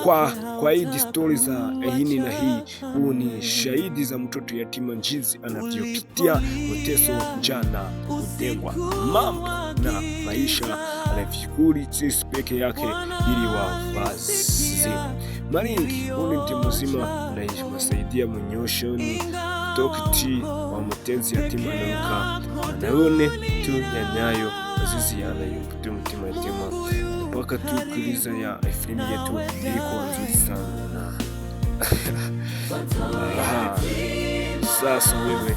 Kwa hii stori za hii na hii, huu ni shahidi za mtoto yatima jinsi anavyopitia mateso, njaa, kutengwa, mambo na maisha anavyokuli sisi peke yake ili wavazi maringi. Huu ni mtu mzima anayewasaidia munyoshoni tokiti wa mutenzi yatima naruka naone tu nyanyayo azizi yanayoputia mutima yatima mpaka tu ya filmu yetu ilikuwa nzuri sana. Aha. Sasa wewe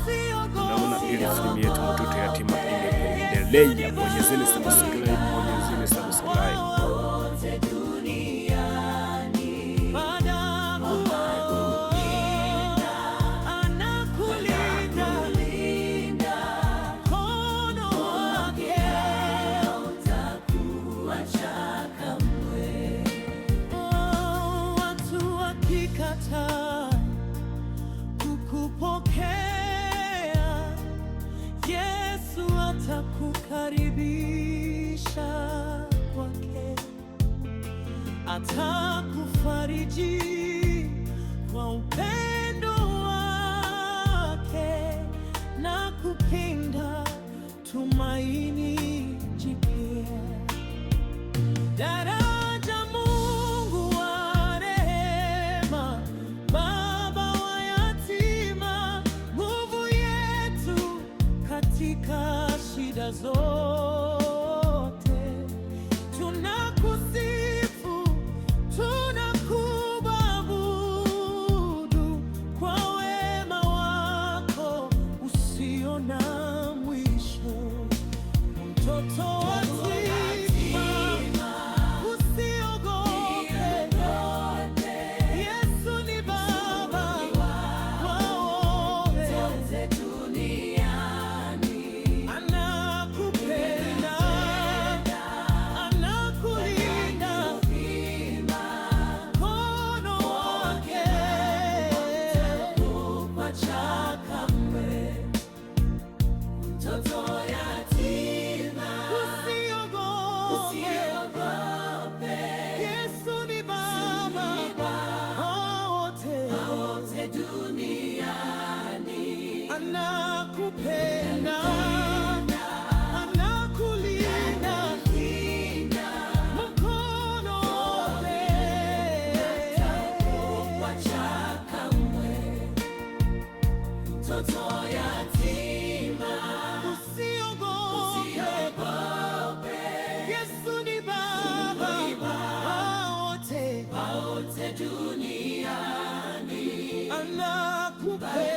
unaona ile filmu yetu mtoto yatima imeendelea. Bonyezeni subscribe, bonyezeni subscribe. Wakikataa kukupokea, Yesu atakukaribisha kwake, atakufariji kwa upendo wake na kupinda tumaini jipya. Daraja Mungu wa rehema, Baba wa yatima, nguvu yetu katika shida zote. Tunakusifu, tunakuabudu kwa wema wako usio na mwisho. Mtoto yatima, usiogope, Yesu ni Baba wa wote, anakupenda, anakulinda, mkono wake hautakuacha kamwe. Mtoto yatima, usiogope, Yesu ni Baba wa wote duniani, anakupenda, anakulinda, mkono wake hautakuacha kamwe. Mtoto yatima, usiogope, Yesu ni Baba wa wote duniani, anakupenda.